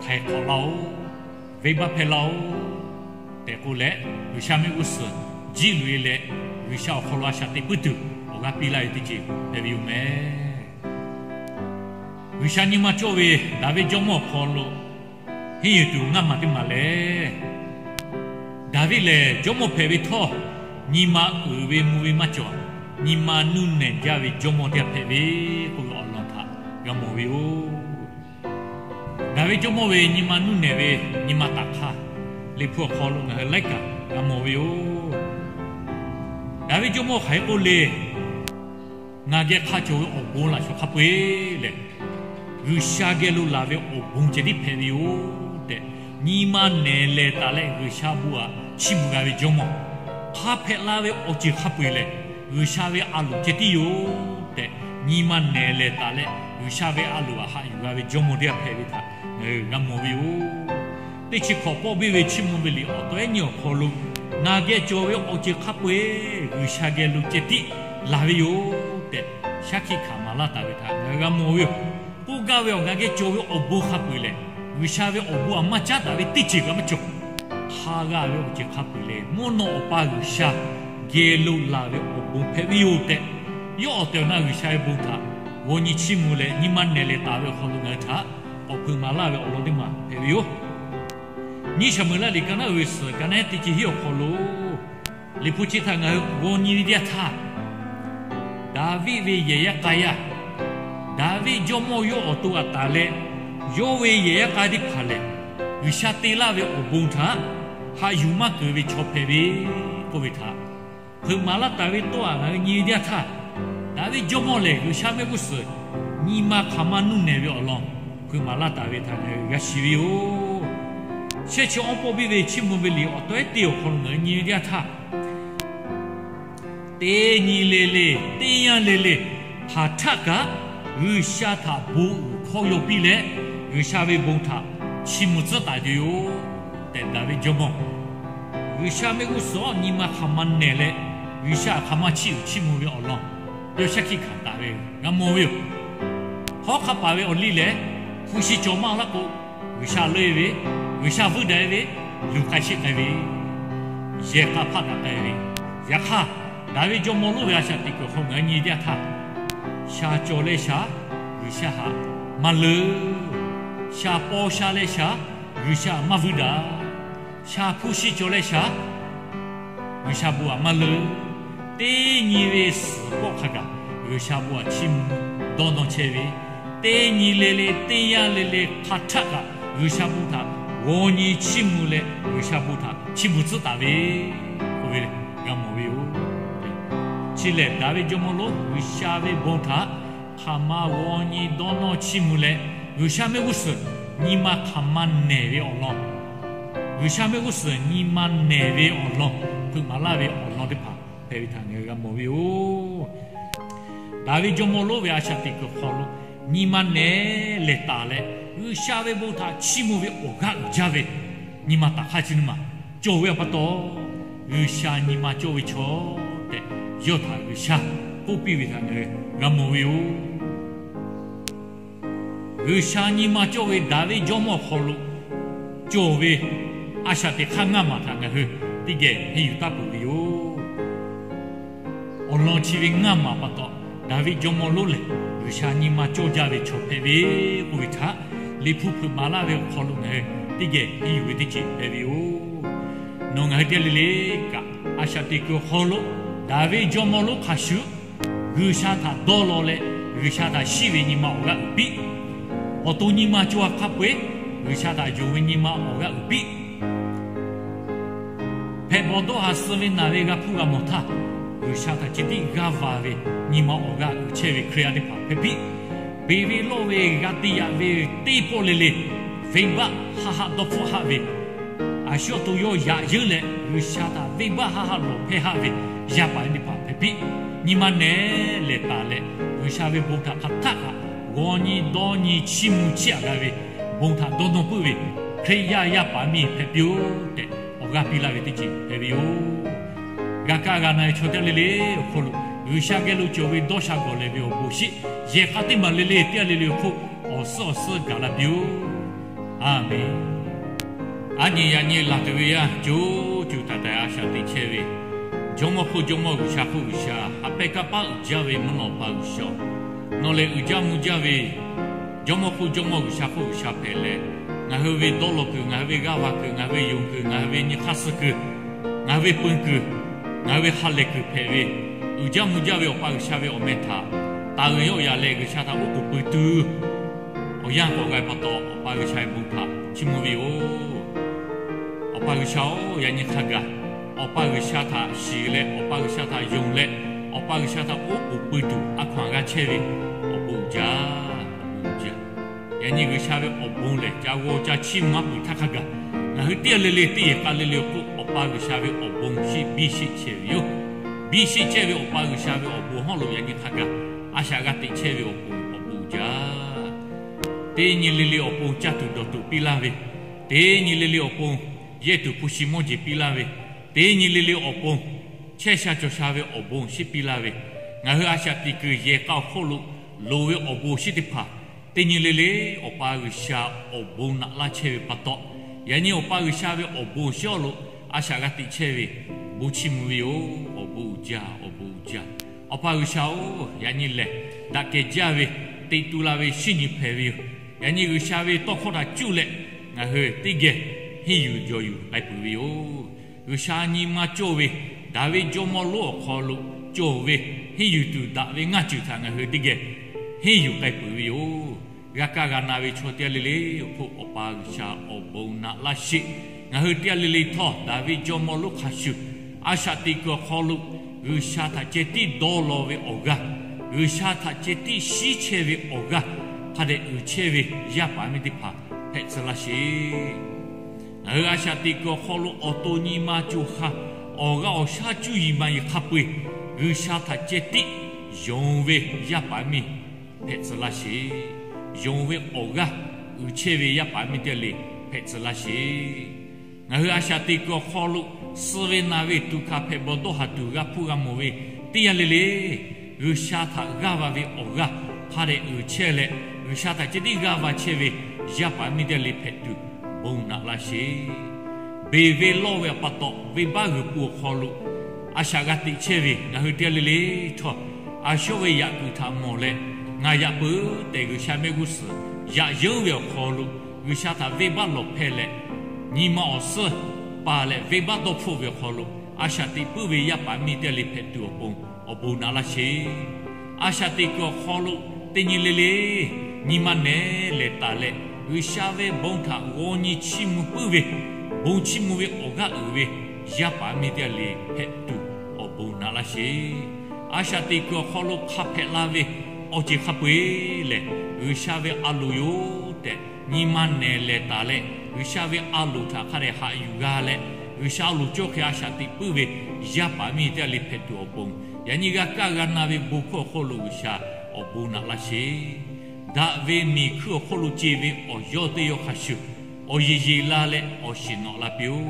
Htaiˍ hk'awꞈ laˇ-oˆ. Venˇbaˆ hpehˇ laˇ-oˆ tehꞈ k'oˆ leh, G'uiˬsha mehˆ g'uˇ suhˍ jiˇ loꞈ e leh, G'uiˬsha awˬ hk'aw lo a shaꞈ teꞈ puiˉ tuˬ awˬ g'aˇ piˇ laˇ ve teˇ ceuˬ hpehꞈ ve yoˬ meh. G'uiˬsha nyi ma cawˇ ve Daˍviˆ jawˇmawˇ awˬ hk'aw lo henˇ yuˬ tuˬ ngaˇ maˬ teˇ maˬ lehˬ, Daˍviˆ lehˬ jawˇmawˇ hpehꞈ ve htawˇ, nyi ma uiˍ ve mvuh ve maˇ cawˬ. Nyi ma nuˇ nehˬ jaˇ ve jawˇmawˇ teˇ g'aˇ hpehꞈ ve k'oˆ ve awˬ lawn htaꞈ g'a mawˬ ve yoˬ. Daˍviˆ jawˇmawˇ ve nyi ma nuˇ nehˬ ve nyi ma taˍ hk'aˇ, Liꞈ hpu awˬ hk'aw lo ngaˬ hui laiˉ kaꞈ g'a mawˬ ve yoˬ. Daˍviˆ jawˇmawˇ hk'aˬ hk'e k'oˆ le, Ngaˬ geh hk'a cawˬ ve awˬ bon laꞈ shawˍ hk'a peu-eˬ lehˬ, G'uiˬsha geh lo laˬ ve awˬ bon ceh tiˉ hpehꞈ ve yoˬ tehꞈ, nyi ma nehˬ lehˬ taˍ leh G'uiˬsha bon aꞈ chiˇ mvuh g'a ve jawˇmawˇ, hk'a hpehꞈ la ve awˬ ceuˬ hk'a peu-eˬ lehˬ, G'uiˬsha ve a loˍ ceh tiˉ yoˬ tehꞈ, nyi ma nehˬ lehˬ taˍ leh G'uiˬsha ve a loˍ aꞈ haꞈ yuˬ g'a ve jawˇmawˇ teˇ g'aˇ hpehꞈ ve htaꞈ ngaˬ hui g'a mawˬ ve yoˬ. Teˇ chi hkawꞈ pawˆ biˇ ve Chiˇ mvuh ve liꞈ awˬ taw ehˉ nyi awˬ hk'aw lo, Ngaˬ geh cawˬ ve awˬ ceuˬ hk'a peu-eˬ G'uiˬsha geh lo ceh tiˉ laˬ ve yoˬ tehꞈ, shaˉ hkiˆ hkanˍ maˍ laˇ taˍ ve htaꞈ ngaˬ hui g'a mawˬ ve yoˬ. K'oˆ gaˇ ve awˬ, ngaˬ geh cawˬ ve awˬ bon hk'a peu-eˬ lehˬ, G'uiˬsha ve awˬ bon aꞈ maˇ caˉ daꞈ ve teˇ ceuˬ kaꞈ maˇ cawˬ. Hk'a g'a ve awˬ ceuˬ hk'a peu-eˬ lehˬ, mvuhˇ naw Awˬ pa G'uiˬsha geh lo laˬ ve awˬ bon hpehꞈ ve yoˬ tehꞈ, yawˇ awˬ tehˬ awˬ na G'uiˬsha ve bon htaꞈ g'aw nyi chiˇ mvuh leh, nyi ma nehˬ lehˬ taˍ ve awˬ hk'aw lo ngaˬ hui htaꞈ k'awꞈ hpeuꞈ maˍ laˇ ve awˬ lawn teˇ maˬ hpehꞈ ve yoˬ. Nyiˇ Saˍmo-eˍlaˆ liꞈ ka naˉ uiˍ ve suhˍ ka naˉ teˇ chi hiˉ awˬ hk'aw lo, Liꞈ hpu chi htaꞈ ngaˬ hui g'aw nyi ve teˇ yanˇ htaˇ, Daˍviˆ ve yehˬ yaˇ k'a yaˇ, Daˍviˆ jawˇmawˇ yawˇ awˬ to aꞈ taˍ leh, yawˇ ve yehˬ yaˇ k'a teˇ hpaˍ lehˬ, G'uiˬsha te laˇ ve awˬ bon htaꞈ haꞈ yuˬ maˇ keunˍ ve chaw hpehꞈ ve k'oˆ ve htaꞈ hpeuꞈ maˍ laˇ taˍ ve tawˇ htaꞈ ngaˬ hui nyi ve teˇ yanˇ htaˇ, Daˍviˆ jawˇmawˇ lehˬ G'uiˬsha mehˆ g'uˇ suhˍ nyi ma hk'aˬ ma nuˇ nehˬ ve awˬ lawn hpeuꞈ maˍ laˇ taˍ ve htaꞈ ngaˬ hui g'a shiˍ ve yoˬ. Shehˆ chi awˉ pawˆ biˇ ve Chiˇ mvuh ve liꞈ awˬ taw ehˉ teˇ awˬ hk'aw lo ngaˬ hui nyi ve teˇ yanˇ htaˇ, teˇ nyi le le, teˇ yanˇ le le, hpaˍ htaˆ kaꞈ G'uiˬsha htaꞈ bon uiˍ hkawˇ yaw piˇ leh, G'uiˬsha ve bon htaꞈ chiˇ mvuh tcuhˉ taˍ tuˬ yoˬ tehꞈ, Daˍviˆ jawˇmawˇ G'uiˬsha mehˆ g'uˇ suhˍ nyi ma hk'aˬ ma nehˬ leh, G'uiˬsha hk'aˬ ma chiˇ uiˍ chiˇ mvuh ve awˬ lawn yawˇ shaˉ hkiˆ hkanˍ taˍ ve g'a mawˬ ve yoˬ. Hawˉ hk'a paˍ ve awˬ liˇ lehˬ, hpu shi cawˬ maˇ laˇ k'o, G'uiˬsha leuˆ e ve, G'uiˬsha vuiˇ daꞈ e ve, luˬ k'ai sheˆ k'ai ve, yehˬ k'a hpaˆ daꞈ k'ai ve. Yaꞈ hk'aˇ, Daˍviˆ jawˇmawˇ lonˉ ve a shaꞈ teꞈ kuiˬ hk'aw ngaˬ hui nyi teˇ yanˇ htaˇ, shaˍ cawˬ leh shaˍ, G'uiˬsha htaꞈ maˇ leuˉ. Sha paw sha leh shaˍ, G'uiˬsha maˇ vuiˇ daꞈ. Sha hpu shi cawˬ leh shaˍ, G'uiˬsha bon aꞈ maˇ leuˉ. Teˇ nyi ve suhˍ kawˆ hk'a gaˬ G'uiˬsha bon aꞈ chiˇ mvuh dawˇ nawˇ chehˇ ve, teˇ nyi le le, teˇ yanˇ le le hk'a htaˆ kaꞈ G'uiˬsha bon htaꞈ g'aw nyi chiˇ mvuh leh G'uiˬsha bon htaꞈ chiˇ mvuh tcuhˉ taˍ ve k'oˆ ve g'a mawˬ ve yoˬ. Chi lehˬ, daꞈ ve jawˇmawˇ lonˉ G'uiˬsha ve bon htaꞈ hk'aˬ ma g'aw nyi dawˇ nawˇ chiˇ mvuh leh, G'uiˬsha mehˆ g'uˇ suhˍ nyi ma hk'aˬ ma nehˬ ve awˬ lawn, G'uiˬsha mehˆ g'uˇ suhˍ nyi ma nehˬ ve awˬ lawn, hpeuꞈ maˍ laˇ ve awˬ lawn teˇ hpaˍ hpehꞈ ve htaꞈ ngaˬ g'a mawˬ ve yoˬ. Daꞈ ve jawˇmawˇ lonˉ ve a shaꞈ teꞈ kuiˬ awˬ hk'aw lo nyi ma nehˬ lehˬ taˍ leh, G'uiˬsha ve bon htaꞈ chiˇ mvuh ve awˬ g'aˇ uiˍ jaˇ ve nyi ma taˍ hk'aˇ chi nyi ma cawˬ ve awˬ pa taw, G'uiˬsha nyi ma cawˇ ve chaw tehꞈ, yawˇ htaꞈ G'uiˬsha k'oˆ piˇ ve htaꞈ ngaˬ g'a mawˬ ve yoˬ. G'uiˬsha nyi ma cawˇ ve daꞈ ve jawˇmawˇ awˬ hk'aw lo cawˬ ve a shaꞈ teꞈ hk'aˇ ngaˇ maˬ htaꞈ ngaˬ hui teˇ geh henˇ yuˬ taˇ peuˬ ve yoˬ. Awˬ lawn chi ve ngaˇ maˬ pa taw, daꞈ ve jawˇmawˇ lonˉ lehˬ G'uiˬsha nyi ma cawˇ jaˇ ve chaw hpehꞈ ve k'oˆ ve htaꞈ Liꞈ hpu hpeuꞈ maˍ laˇ ve awˬ hk'aw lo ngaˬ hui teˇ geh henˇ yuˬ ve teˇ ceuˬ hpehꞈ ve yoˬ. Nawˬ ngaˬ hui teˇ g'aˇ le le kaꞈ, a shaꞈ teꞈ kuiˬ awˬ hk'aw lo daꞈ ve jawˇmawˇ lonˉ hk'a shuˍ G'uiˬsha htaꞈ dawˇ law leh G'uiˬsha htaꞈ shiˉ ve nyi ma awˬ g'aˇ uiˍ piˇ. Awˬ to nyi ma co ha hk'a peu-eˬ G'uiˬsha htaꞈ yonˍ ve nyi ma awˬ g'aˇ uiˍ piˇ. Hpehꞈ bawˬ dawˇ haˍ suh ve naˬ ve g'a hpuˇ g'a mawˬ htaˇ, G'uiˬsha htaꞈ ceh tiˉ g'aˇ va ve nyi ma awˬ g'aˇ uiˍ chehˇ ve Hkriꞈ yaˇ teˇ hpaˍ hpehꞈ piˇ. Beˬ ve lawˇ ve g'a te yaꞈ ve teˇ pawˆ le le, venˇbaˆ haˆ haˆ dawˇ hpfuhˆ haˆ ve, a shu awˬ to yawˇ yaꞈ yeunˇ leh G'uiˬsha htaꞈ venˇbaˆ haˆ haˆ lawˬ hpehˇ haˆ ve yaˇ paˍ yaˇ teˇ hpaˍ hpehꞈ piˇ. Nyi ma nehˬ lehˬ taˍ leh, G'uiˬsha ve bon htaꞈ hk'aˬ htaˆ kaꞈ g'aw nyi dawˇ nyi chiˇ mvuh chiˇ aꞈ g'a ve, bon htaꞈ dawˇ nawˇ puiˉ ve Hkriꞈ yaˇ yaˇ paˍ miˇ hpehꞈ piˇ-oˆ tehꞈ, awˬ g'aˇ piˇ laˇ ve teˇ ceuˬ hpehꞈ ve yoˬ. G'a kaˇ g'a na ve chaw teˇ g'aˇ le le awˬ hk'aw lo, G'uiˬsha geh lo cawˬ ve dawˇ sha gawˬ lehˬ ve awˬ bon shiˉ yehˬ k'a teˇ maˬ le le teˇ g'aˇ le le awˬ hk'oˆ awˬ suhˉ awˬ suhˉ gaˬ la piˇ-oˆ. A menˍ. Aˉ nyi yaꞈ nyi laˬ tuˬ ve yaˇ co co taiˍ taiˍ a shaꞈ teꞈ chehˇ ve, Jawˇmawˇ hk'oˆ Jawˇmawˇ, G'uiˬsha hk'oˆ G'uiˬsha, ha pehˇ kaˇ paˉ uiˍ jaˇ ve mvuhˇ naw Awˬ pa G'uiˬsha-oˬ, nawˬ lehˬ uiˍ jaˇ mvuh jaˇ ve Jawˇmawˇ hk'oˆ Jawˇmawˇ, G'uiˬsha hk'oˆ G'uiˬsha hpehꞈ leh, ngaˬ hui ve dawˇ law kuiˬ, ngaˬ hui ve g'aˇ va kuiˬ, ngaˬ hui ve yonˍ kuiˬ, ngaˬ hui ve nyi hk'aˇ suh kuiˬ, ngaˬ hui ve peun kuiˬ, ngaˬ hui ve ha lehˬ kuiˬ hpehꞈ ve, uiˍ jaˇ mvuh jaˇ ve Awˬ pa G'uiˬsha ve awˬ meh htaꞈ taˍ uiˍ yawˆ yaꞈ leh G'uiˬsha htaꞈ oˉ k'oˍ pui tuˬ awˬ yanˇ k'awꞈ g'a ve pa taw, Awˬ pa G'uiˬsha ve bon htaꞈ chiˇ mvuh ve yoˬ. Awˬ pa G'uiˬsha-oˬ, yaꞈ nyi hk'a gaˬ Awˬ pa G'uiˬsha htaꞈ shiˍ leh, Awˬ pa G'uiˬsha htaꞈ yonˍ leh, Awˬ pa G'uiˬsha htaꞈ oˉ k'oˍ pui tuˬ a hkaw anˬ g'a chehˇ ve awˬ bon uiˍ jaˇ, awˬ bon uiˍ jaˇ. Yaꞈ nyi G'uiˬsha ve awˬ bon lehˬ, ca g'aw ca chiˇ mvuh maˇ peuˬ htaˇ hk'a gaˬ, ngaˬ hui teˇ g'aˇ le le teˇ yehˬ k'a le le awˬ hk'oˆ Awˬ pa G'uiˬsha ve awˬ bon shiˉ biˇ sheˆ chehˇ ve yoˬ. Biˇ sheˆ chehˇ ve Awˬ pa G'uiˬsha ve awˬ bon hawˉ lo yaꞈ nyi hk'a gaˬ a shaꞈ g'a teꞈ chehˇ ve awˬ bon, awˬ bon uiˍ jaˇ. Teˇ nyi le le awˬ pon caˇ tuˬ dawˬ tuˬ piˇ laˇ ve, teˇ nyi le le awˬ pon yehˇ tuˬ hpu shi mawˇ jeˬ piˇ laˇ ve, teˇ nyi le le awˬ pon chehˇ sha cawˬ sha ve awˬ bon shiˉ piˇ laˇ ve, ngaˬ hui a shaꞈ teꞈ kuiˬ yehˬ k'a awˬ hk'oˆ lo loˍ ve awˬ bon shiˉ teˇ hpaˍ teˇ nyi le le Awˬ pa G'uiˬsha awˬ bon naꞈ laˇ chehˇ ve pa taw, yaꞈ nyi Awˬ pa G'uiˬsha ve awˬ bon shiˉ awˬ lo a shaꞈ g'a teꞈ chehˇ ve bon chiˇ mvuh ve yoˬ. Awˬ bon uiˍ jaˇ, awˬ bon uiˍ jaˇ. Awˬ pa G'uiˬsha-oˬ, yaꞈ nyi lehˬ daꞈ kehˬ jaˇ ve teꞈ tu la ve shinˉ nyi hpehꞈ ve yoˬ. Yaꞈ nyi G'uiˬsha ve tawˇ hkawˇ htaꞈ cuˇ leh ngaˬ hui teˇ geh henˇ yuˬ jawˬ yuˬ k'ai peuˬ ve yoˬ. G'uiˬsha nyi ma cawˇ ve daꞈ ve jawˇmawˇ lonˉ awˬ hk'aw lo cawˬ ve henˇ yuˬ tuˬ daꞈ ve ngaˇ ceuˬ htaꞈ ngaˬ hui teˇ geh henˇ yuˬ k'ai peuˬ ve yoˬ. G'a kaˇ g'a na ve chaw teˇ g'aˇ le le awˬ hk'oˆ Awˬ pa G'uiˬsha awˬ bon naꞈ laˇ sheˍ. Ngaˬ hui teˇ g'aˇ le le htawˇ daꞈ ve jawˇmawˇ lonˉ hk'a shuˍ, a shaꞈ teꞈ kuiˬ awˬ hk'aw lo G'uiˬsha htaꞈ ceh tiˉ dawˇ law ve awˬ g'aˇ, G'uiˬsha htaꞈ ceh tiˉ shiˉ chehˇ ve awˬ g'aˇ hk'a dehꞈ uiˍ chehˇ ve yaˇ paˍ miˇ teˇ hpaˍ hpehꞈ tcuh laˇ sheˍ. Ngaˬ hui a shaꞈ teꞈ kuiˬ awˬ hk'aw lo awˬ to nyi ma co ha, awˬ g'aˇ awˬ shaˉ cuˇ yiˍ maˍ yiˍ hk'a peu-eˬ G'uiˬsha htaꞈ ceh tiˉ yonˍ ve yaˇ paˍ miˇ hpehꞈ tcuh laˇ sheˍ. Yonˍ ve awˬ g'aˇ uiˍ chehˇ ve yaˇ paˍ miˇ teˇ g'aˇ le hpehꞈ tcuh laˇ sheˍ. Ngaˬ hui a shaꞈ teꞈ kuiˬ awˬ hk'aw lo suh ve naˬ ve tuˬ hkanˍ hpehꞈ bawˬ dawˇ haˍ tuˬ g'a hpuˇ g'a mawˬ ve teˇ yanˇ le le, G'uiˬsha htaꞈ g'aˇ va ve awˬ g'aˇ hk'a dehꞈ uiˍ chehˇ leh, G'uiˬsha htaꞈ ceh tiˉ g'aˇ va chehˇ ve yaˇ paˍ miˇ teˇ g'aˇ le hpehꞈ tuˬ bon naꞈ laˇ sheˍ. Beˬ ve lawˇ ve awˬ pa taw, venˇbaˆ g'uiˬ pon awˬ hk'aw lo a shaꞈ g'a teꞈ chehˇ ve ngaˬ hui teˇ g'aˇ le le htawˇ, a shawˉ ve yaꞈ kuiˬ htaꞈ mawˬ leh, Ngaˬ yaꞈ peuˬ tehꞈ G'uiˬsha mehˆ g'uˇ suhˍ yaꞈ yeunˇ ve awˬ hk'aw lo, G'uiˬsha htaꞈ venˇbaˆ lawˬ hpehˇ leh, nyi ma awˬ suhˉ paˍ leh venˇbaˆ dawˇ hpfuhˆ ve awˬ hk'aw lo, a shaꞈ teꞈ puiˉ ve yaˇ paˍ miˇ teˇ g'aˇ le hpehꞈ tuˬ awˬ pon awˬ bon naꞈ laˇ sheˍ. A shaꞈ teꞈ kuiˬ awˬ hk'aw lo teˇ nyi le le nyi ma nehˬ lehˬ taˍ leh, G'uiˬsha ve bon htaꞈ g'aw nyi chiˇ mvuh puiˉ ve, bon chiˇ mvuh ve awˬ g'aˇ uiˍ ve yaˇ paˍ miˇ teˇ g'aˇ le hpehꞈ tuˬ awˬ bon naꞈ laˇ sheˍ. A shaꞈ teꞈ kuiˬ awˬ hk'aw lo hk'a hpehꞈ la ve awˬ ceuˬ hk'a peu-eˬ lehˬ, G'uiˬsha ve a loˍ yoˬ tehꞈ nyi ma nehˬ lehˬ taˍ leh, G'uiˬsha ve a loˍ htaꞈ hk'a dehꞈ haꞈ yuˬ g'a leh, G'uiˬsha a loˍ cawˇ hk'e a shaꞈ teꞈ puiˉ ve yaˇ paˍ miˇ teˇ g'aˇ le hpehꞈ tuˬ awˬ pon, yaꞈ nyi g'a kaˇ g'a na ve bon hkawˇ awˬ hk'oˆ lo G'uiˬsha awˬ bon naꞈ laˇ sheˍ. Daꞈ ve miˬ hkui awˬ hk'oˆ lo ce ve awˬ yawˇ teˇ yawˇ hk'a shuˍ, awˬ yeˬ yeˬ la leh awˬ shiˍ nawꞈ la piˇ-oˆ.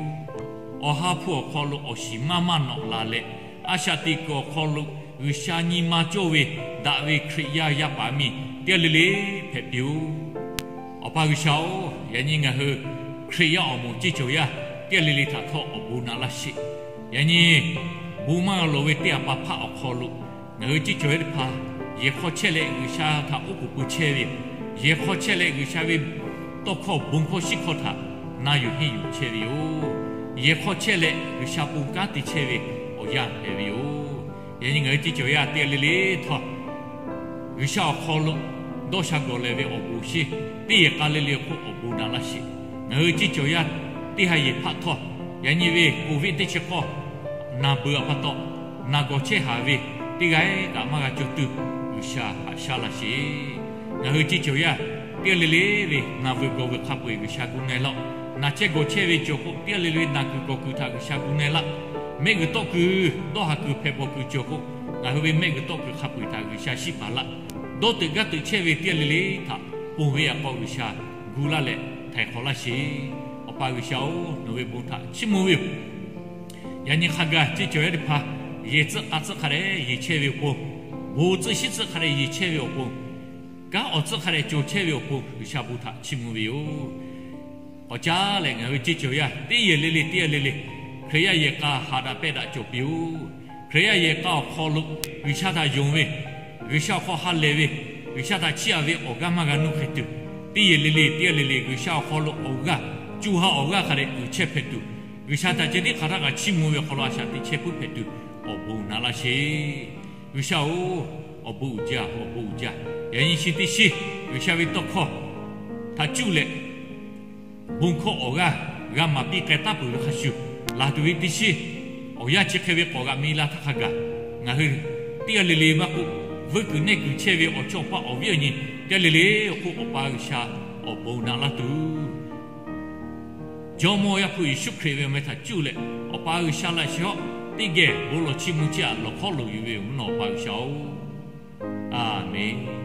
Awˬ ha hpu awˬ hk'aw lo awˬ shiˍ maˇ maˇ nawꞈ la leh, a shaꞈ teꞈ kuiˬ awˬ hk'aw lo G'uiˬsha nyi ma cawˇ ve daꞈ ve Hkriꞈ yaˇ yaˇ paˍ miˇ teˇ g'aˇ le le hpehꞈ piˇ-oˆ. Awˬ pa G'uiˬsha-oˬ, yaꞈ nyi ngaˬ hui Hkriꞈ yaˇ awˬ moˍ ceˇ cawˬ yaˇ teˇ g'aˇ le le htaꞈ htawˇ awˬ bon naꞈ laˇ sheˍ. Yaꞈ nyi bon maˇ g'a lawˬ ve teˇ ha pa hpaˆ awˬ hk'aw lo, ngaˬ hui ceˇ cawˬ yaˇ teˇ hpaˍ yehˬ hk'aw chehˇ leh G'uiˬsha htaꞈ oˉ k'oˍ pui chehˇ ve, yehˬ hk'aw chehˇ leh G'uiˬsha ve tawˇ hkawˇ bon hkawˇ shiˉ hkawˇ htaꞈ na yuˬ henˇ yuˬ chehˇ ve yoˬ. Yehˬ hk'aw chehˇ leh G'uiˬsha bon kanˉ te chehˇ ve awˬ yanˇ hpehꞈ ve yoˬ. Yaꞈ nyi ngaˬ hui ceˇ cawˬ yaˇ teˇ g'aˇ le le htawˇ, G'uiˬsha awˬ hk'aw lo dawˇ sha gawˬ lehˬ ve awˬ bon shiˍ teˇ yehˬ k'a le le awˬ hk'oˆ awˬ bon naꞈ laˇ sheˍ. Ngaˬ hui ceˇ cawˬ yaˇ teˇ ha yehˬ hpaˆ htawˇ, yaꞈ nyi ve Covid teˇ chi k'awˇ naˬ beuꞈ a pa taw, naˬ gawˬ chehˇ haˍ ve teˇ g'aˇ kaꞈ maˇ g'a cawˬ tuˬ G'uiˬsha haꞈ shaˉ laˇ sheˍ. Ngaˬ hui ceˇ cawˬ yaˇ teˇ g'aˇ le le ve naˬ veuꞈ gawˬ veuꞈ hk'a peu-eˬ G'uiˬsha gu na-e laˇ-oˆ. Naˬ chehˇ gawˬ chehˇ ve cawˬ k'o, teˇ g'aˇ le le ve naˬ kuiˬ gawˬ kuiˬ htaꞈ G'uiˬsha gu na-e laˇ. Mehˆ g'uiˬ tawˆ kuiˬ dawˇ haˍ kuiˬ hpehꞈ bawˬ kuiˬ cawˬ k'o, ngaˬ hui ve mehˆ g'uiˬ tawˆ kuiˬ hk'a peu-eˬ htaꞈ G'uiˬsha shiˆ paˍ laˇ. Dawˇ teuꞈ gaˇ teuꞈ chehˇ ve teˇ g'aˇ le le htaꞈ ponˬ ve yaꞈ k'aw G'uiˬsha gu laˇ leh htaiˍ hk'awꞈ laˇ sheˍ. Awˬ pa G'uiˬsha-oˬ, nawˬ ve bon htaꞈ chiˇ mvuh ve yoˬ. Yaꞈ nyi hk'a gaˬ ceˇ cawˬ yaˇ teˇ hpaˍ yehˬ tcuhˆ k'a tcuhˆ hk'a dehꞈ yeˬ chehˇ ve awˬ pon, bon tcuhˆ shiˉ tcuhˆ hk'a dehꞈ yeˬ chehˇ ve awˬ pon, kanˉ awˬ tcuhˆ hk'a dehꞈ cawˬ chehˇ ve awˬ pon G'uiˬsha bon htaꞈ chiˇ mvuh ve yoˬ. K'awꞈ caˉ leh ngaˬ hui ceˇ cawˬ yaˇ teˇ yehˬ le le teˇ g'aˇ le le Hkriꞈ yaˇ yehˬ k'a haꞈ daꞈ pehˇ daꞈ cawˬ piˇ-oˆ. Hkriꞈ yaˇ yehˬ k'a awˬ hk'aw lo G'uiˬsha htaꞈ yonˍ ve, G'uiˬsha awˬ hk'aw ha lehˬ ve, G'uiˬsha htaꞈ chiˇ aꞈ ve awˬ g'aˇ maˇ g'a nuˇ hk'e tuˬ, teˇ yehˬ le le teˇ g'aˇ le le G'uiˬsha awˬ hk'aw lo awˬ g'aˇ, co ha awˬ g'aˇ hk'a dehꞈ uiˍ chehˇ hpehꞈ tuˬ, G'uiˬsha htaꞈ ceh tiˉ hk'aˬ htaˇ kaꞈ chiˇ mvuh ve awˬ hk'aw lo a shaꞈ teꞈ chehˇ puiˉ hpehꞈ tuˬ awˬ bon naꞈ laˇ sheˍ. G'uiˬsha-oˬ, awˬ bon uiˍ jaˇ, awˬ bon uiˍ jaˇ. Yaꞈ nyi chi teˇ shiˉ G'uiˬsha ve tawˇ hkawˇ htaꞈ cuˇ leh, bon hkawˇ awˬ g'aˇ g'a maˍ piˇ k'ai taˉ peuˬ ve hk'a shuˍ, laˬ tuˬ ve teˇ shiˉ awˬ yanˇ chi hk'e ve k'awꞈ g'aꞈ mi la htaˇ hk'a gaˬ, ngaˬ hui teˇ g'aˇ le le maˇ k'oˆ, vuiˇ kuiˬ neˇ kuiˬ chehˇ ve awˬ chawˇ awˬ paˆ awˬ viˉ awˬ nyi teˇ g'aˇ le le awˬ hk'oˆ Awˬ pa G'uiˬsha awˬ bon naꞈ laˇ tuˬ, Jawˇmawˇ Yaˇ hpu Yeˍsuˆ Hkriꞈ ve awˬ meh htaꞈ cuˇ leh Awˬ pa G'uiˬsha laꞈ sheh hawˉ teˇ geh bon lawˬ chiˇ mvuh chiˇ aꞈ lawˬ hk'awˉ loˍ yuˬ ve yoˬ mvuhˇ naw Awˬ pa G'uiˬsha-oˬ, Aˬmenˍ.